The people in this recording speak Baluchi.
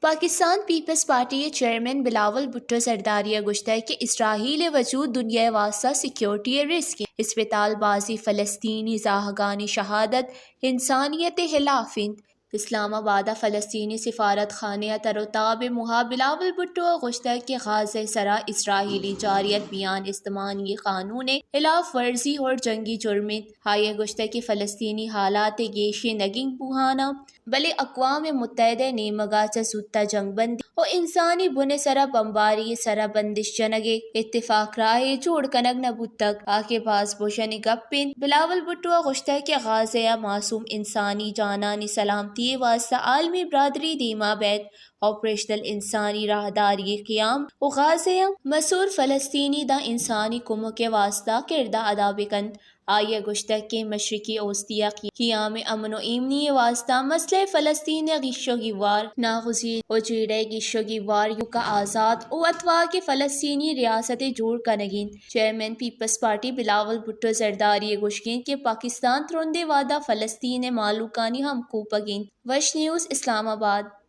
پاکستان پیپلز پارٹی ءِ چیئرمین بلاول بھٹو زرداری ءَ گوشتگ کہ اسرائیل ءِ وجود دنیا ءِ واستہ سیکیورٹی ءِ رسک اِنت۔ اسپتال بازی فلسطینی زاہگانی شہادت انسانیت ءِ ہلاف اِنت۔ اسلام آباد ءَ فلسطینی سفارت خانہ ءِ تر ءُ تاب ءِ موہ ءَ بلاول بھٹو ءَ گوشتگ کہ غازہ ءِ سرا اسرائیلی جارحیت بیان استمانی قانون ءِ ہلاف ورزی اور جنگی جرم اِنت۔ آئی ءَ گوشتگ کہ فلسطینی حالات ءِ گیشیں نگنگ بوہان اَنت، بلے اقوام متحدہ ءِ نیمگ ءَ چہ زوت ءَ جنگ بندی ءُ انسانی بن ءِ سرا بمباری ءِ سرا بندش جنگ ءِ اتفاق راہے جوڑ کنگ نہ بوتگ، آ کہ باز بژن ءِ گپ اِنت۔ بلاول بھٹو ءَ گوشتگ کہ غازہ ءِ معصوم انسانی جانانی سلامتی ءِ واستہ عالمی برادری دیما بئیت، آپریشنل انسانی راہداری قیام ءُ غازہ ءِ مسور فلسطینی داں انسانی کمک ءِ واستہ کردار ادا بکنت۔ آئی ءَ گوشتگ کہ مشرقی اوستی ءِ قیام امن ءُ ایمنی ءِ واستہ مسئلہ فلسطین ءِ گیش ءُ گیوار، ناگزیر ءُ جیڑہ ءِ گیش ءُ گیوار ایوک ءَ آزات ءُ وتواک ءِ فلسطینی ریاست ءِ جوڑ کنگ اِنت۔ چیئرمین پیپلز پارٹی بلاول بھٹو زرداری ءِ گوشگ اِنت کہ پاکستان ترندیں وہد ءَ فلسطین ءِ مہلوکانی ہمکوپگ اِنت۔ وش نیوز، اسلام آباد۔